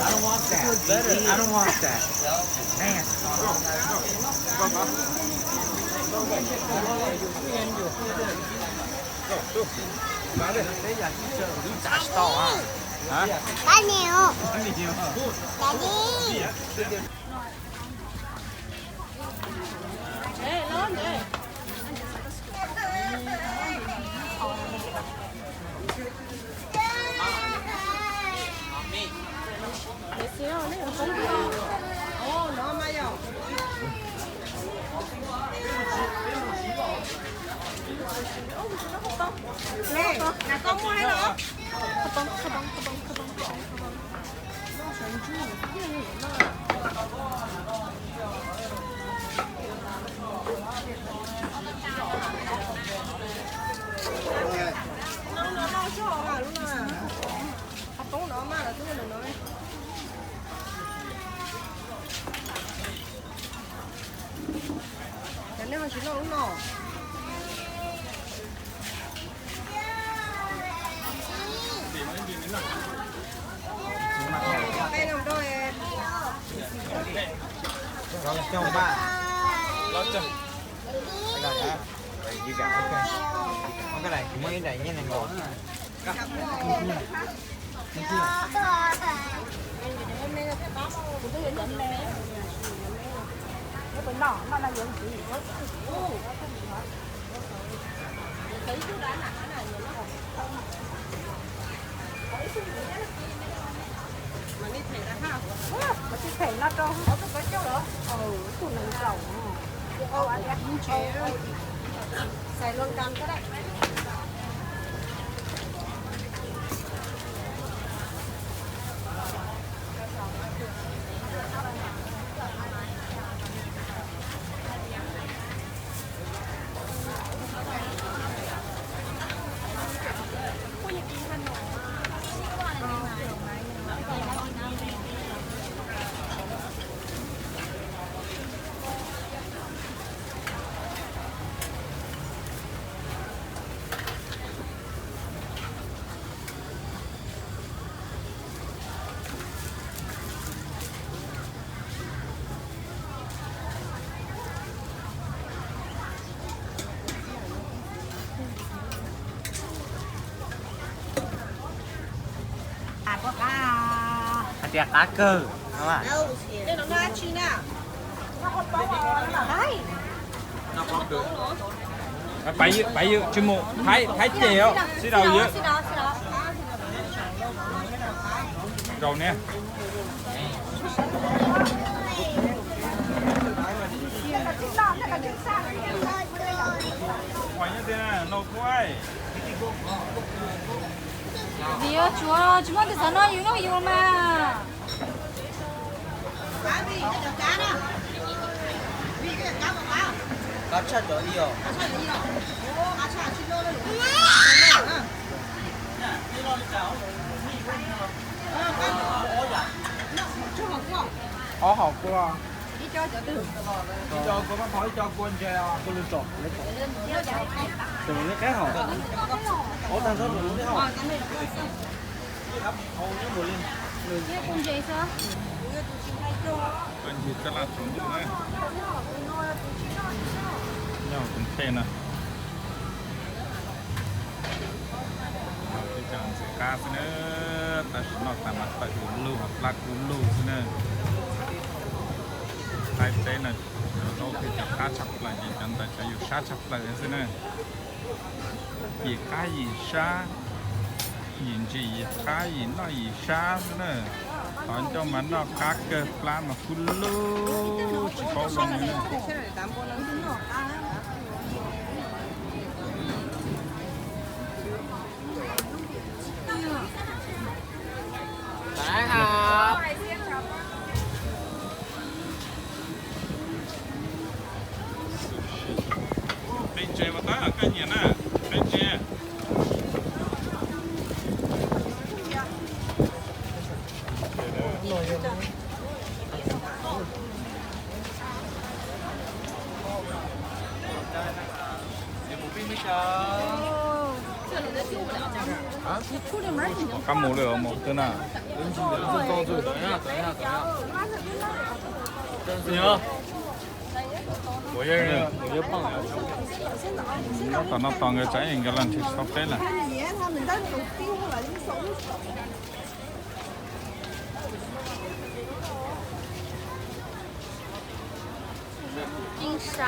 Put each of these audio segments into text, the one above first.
I don't want that. I don't want that. Man. Ib txav tsis tau. Hả? Daddy. Cov nej ho tsis noj lub no. Muab ib daim nyiaj nees nkaum. Mas tsis them no rau hauv koj coj los. Tus nees nkaum. Xais lua nkas ko dab. Hais tias qab kawg. Pais ywm, pais ywm, tsis mus, Thaib, Thaib ces os, sib daus ywm. Zaum niam. Vim yuav tsuav tsis muaj tus xav noj yus noj yus mas. Qab tshaj cov ib os. Ob hom kua. Ib co kua maj phaum, ib co kua ntses os. Tus nws qab hom. Ua tag nrho tus nws qab hom. Koj ncig koj laj tsaus ntuj na. Nyob hauv tus ntej na. Peb cov ntxim qab xwb na, tab sis noj tas mas tawm lug lug, plab kub lug xwb na. Qaib teb no, cov zaub twb cov qab tshaj plaws ces cov ntawd cov yus sab tshaj plaws xwb na. Yim qab yim sab, yim ntsim yim qab, yim noj yim sab xwb na. Qhov ncauj mas noj qab kawg, plab mas kub lug tsis paub zoo li na. Qe ntses mas tab koj nyiam na, qe ntses. Qab mus lawm mus twg na. Nyob tom no tos nkawd tsam nkawd los nrhiav tsis tau peb lawm. 金沙。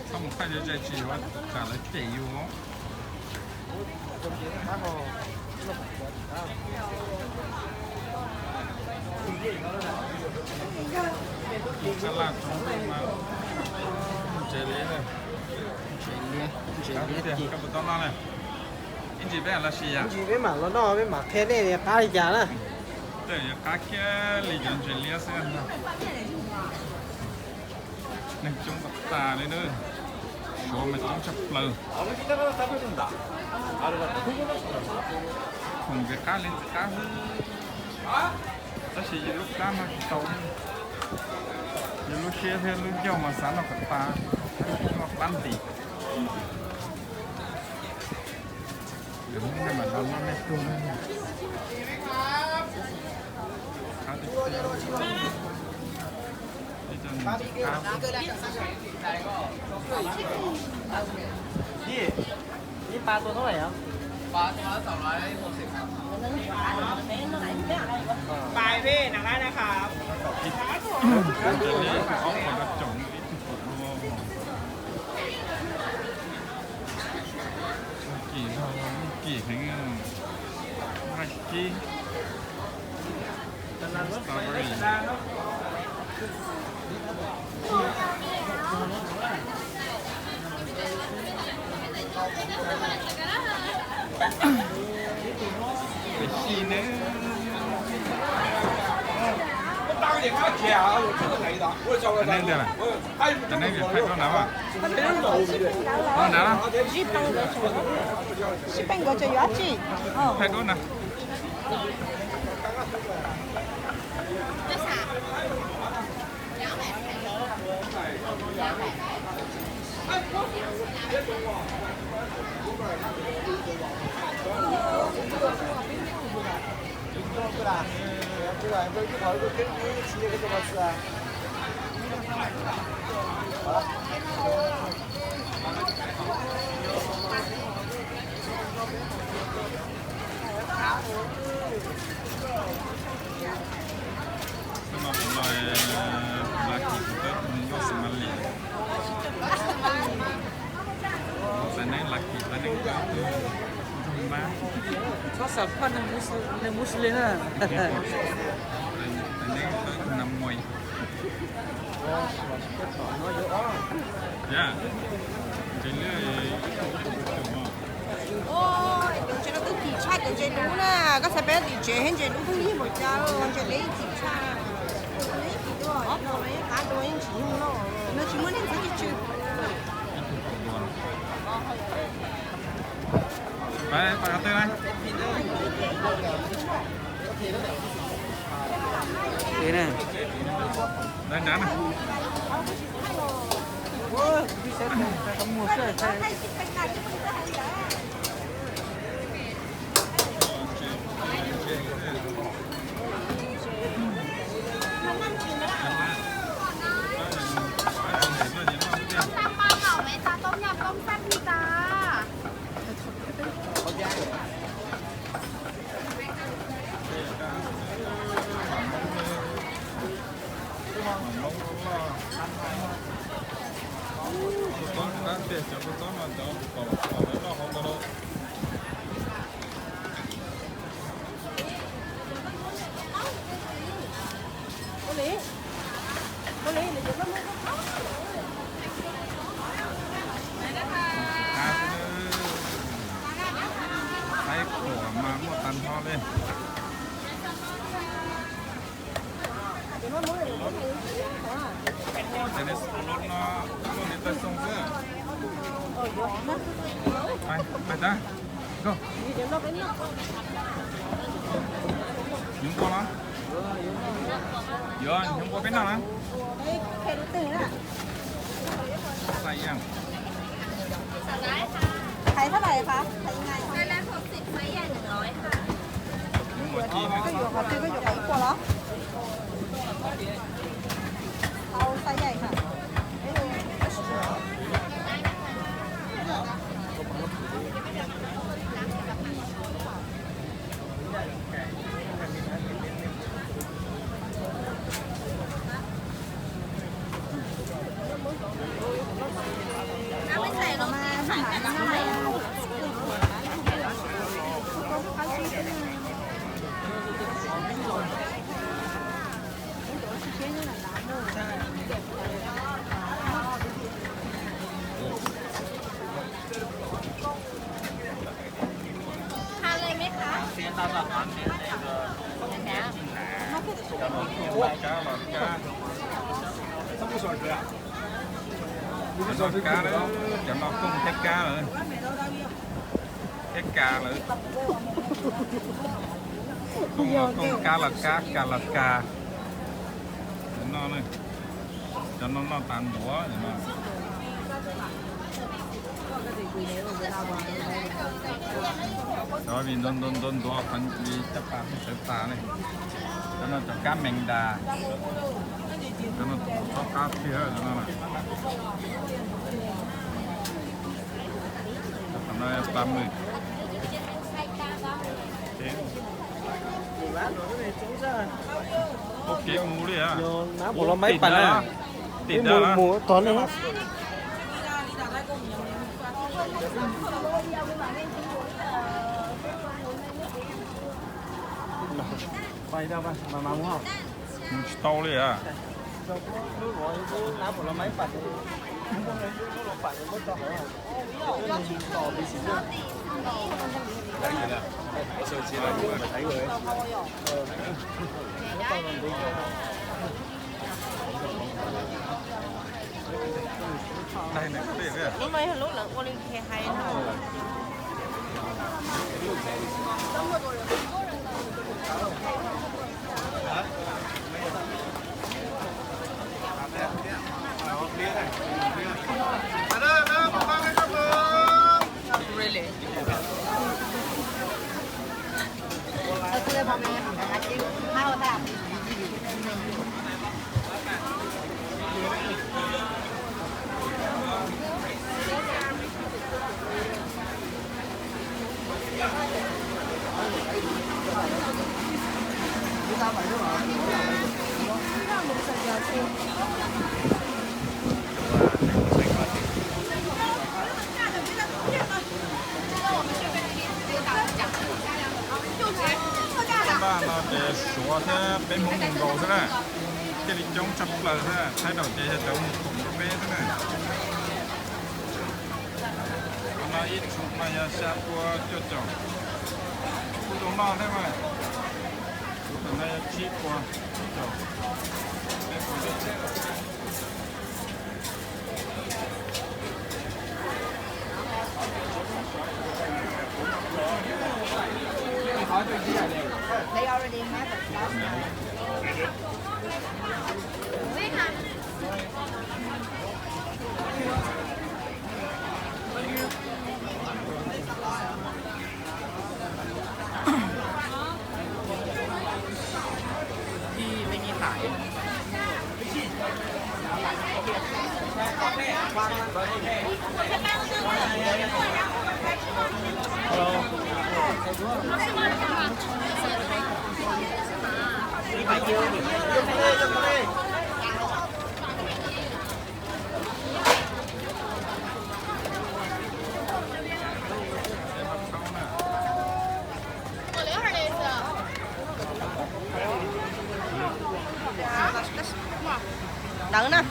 Txhob mus qhaj zej zej tsis yuav kam lawv cem yus. Sab laj tsoom mas ntses liab, ntses liab, ntses liab tiag. Koj puas tau noj na? Ib ntsis peb mam los sis yam. Ib ntsis peb mam los noj, peb mam qhia nej tias qab li cas na. Tej yuav qab kiag li cov ntses liab xwb. Neeg coob tas tas li na. Suav mas coob tshaj plaws. Khoom ntxiv qab li ntxiv qab xwb. Tab sis yus lub plab no tsis tau, yus lub siab thiab lub ncauj mas xav noj kom tas, tab sis muaj plab ntim. Yus muab nej mam los noj nej tug na. Qab tiag tiag. Ib co ntxiv qab. Ib pab tuaj hnub no yog? Pab peb na, qab na, qab. Ib co li ob qho rau tsoom ib tug pum dua. Kim no, kim heev, nqaij kib. Strawberry. Peb xyi ne. Cov neeg tiag lawm. Cov neeg tiag, phaij duab na. Phaij duab na. Phaij duab na. Hnub no kuv los Lav Kim, kuv twb mus noj Xas Mas Lis. Txais neeb Lav Kim, txais neeb Ntooj Mab. Txhob xav phaj neeg Muslim na. Txais neeb Ntooj Mab. Yog, ntses liab, ntses no twb tim tshaj cov ntses lub na, koj xav peb tim tsev thiab ntses lub twb yeej npaum cas, ntses liab yeej tim tshaj. Ob qho no yeej qab dua yeej tsis yog no, no tsis muaj neeg txhob tsis tsw. Pais, pais qhov twg na? Tiv na. Nrad na. Saib khuam mas muaj tag nrho li. Ces nej lub no muaj li tawg xoo xwb. Pais, pais tag. Nyob npua los? Yuav nyob npua peb noj na. Xais yeej. Thaiv tab lais hov, thaiv yeej? Koj yuav qhov twg, koj yuav qhov ib puas los? Thaiv xais yeej hov. Cov no kab, cov no kooj thiab kab lawm. Thiab kas lawm. Kooj los kooj, kab los kab, kas los kas. Cov no, cov no noj tas ntuav cov no. Cov vim ntuav ntuav ntuav ntuav qhov li caj pas pheej sawv tas li. Cov no cov kab mees das. Cov no txhob qab tiag cov no na. Cov no pab mws. Ua kev mus li. Tim no, tim no. Mus tsis tau li a. Lub no yog lub lawv ua li hais no. Vaj no ces Suav thiab peb Hmoob mus nkaus xwb na. Thiaj li coob tshaj plaws xwb, thaib daum ces yog cov mus koom rau peb xwb na. Tus no ib tug no yog xya pua cuaj caum. Kuv tus no thiab mas, kuv tus no yog tsib pua tsib caum. Peb pua tsib caum. They already have it last time. Ntawd na.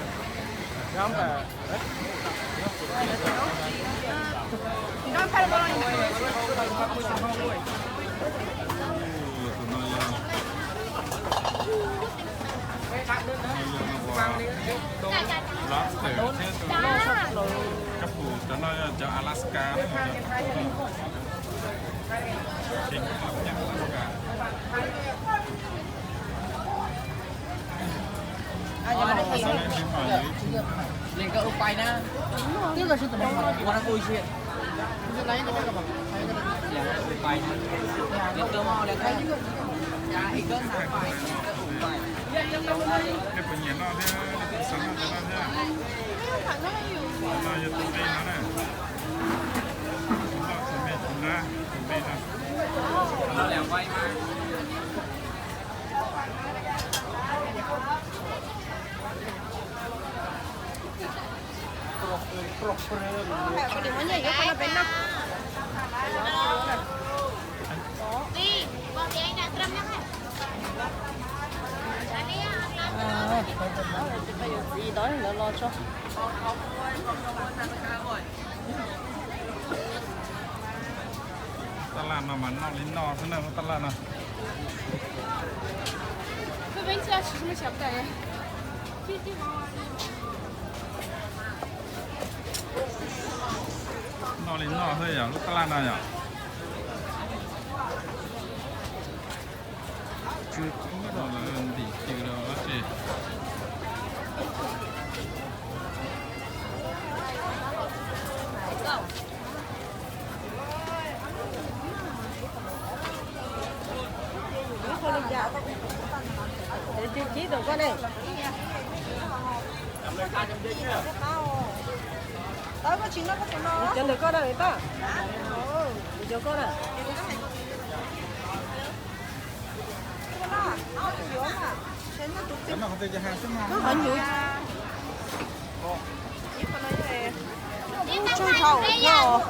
Lobster thiab, kab pus, cov no yog cov Alaska na, cov kab pus. Nej puas nyiam noj thiab, nej puas xav noj cov no thiab? Cov no yog tus nqi no na. Noj tus me tus nab tus nqi no. Txiv, ntawd los tso. Tab laj no mas noj li noj xwb na, lub tab laj no. Noj li noj xwb yom, lub tab laj no yom. Lawv ntim cws rau dab tsi? Cov ntawm koj na, Paj. Cov koj na. Koj qhov nyuj. Tsawg dhau thiab os.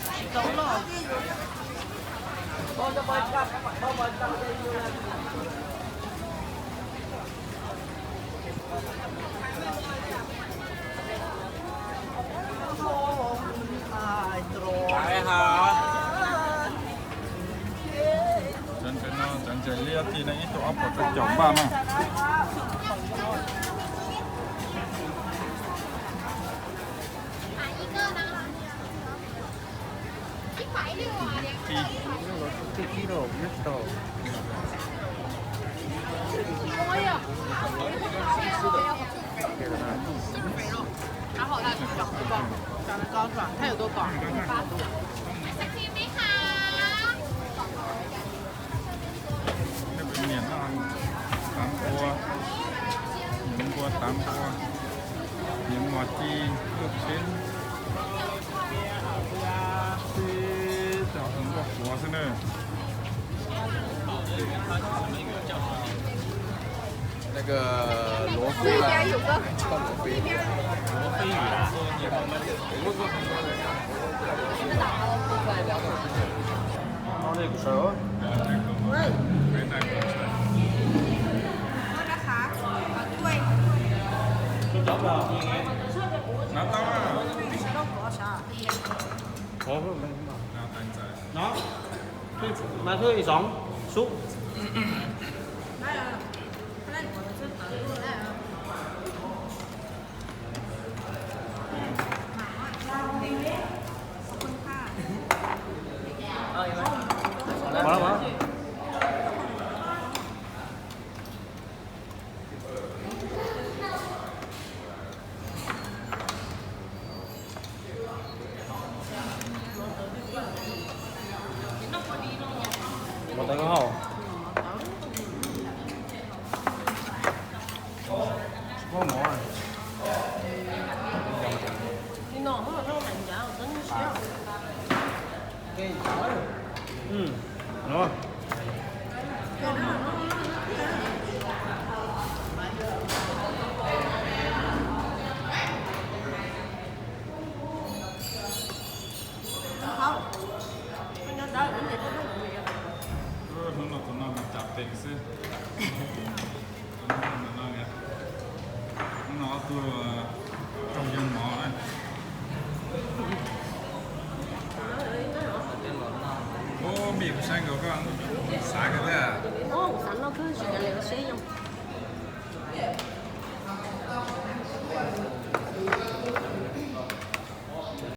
Tsis tau loj. Cov ntses no, cov ntses liab tij no ib tug ob puas rau caum npaj na. Npua, npua tav npua, npua ci, lub tsheb, cov npua quav xwb na. 那个罗非了，罗非语啊。 Nó, mà thôi, gióng, súp. Có lắm hả? Tau hauj. Muaj mov. Hnub no tus no mas cas peem xwb. Hnub no ob tug raug yog mov. Ub, me kuv saib nkaus koj.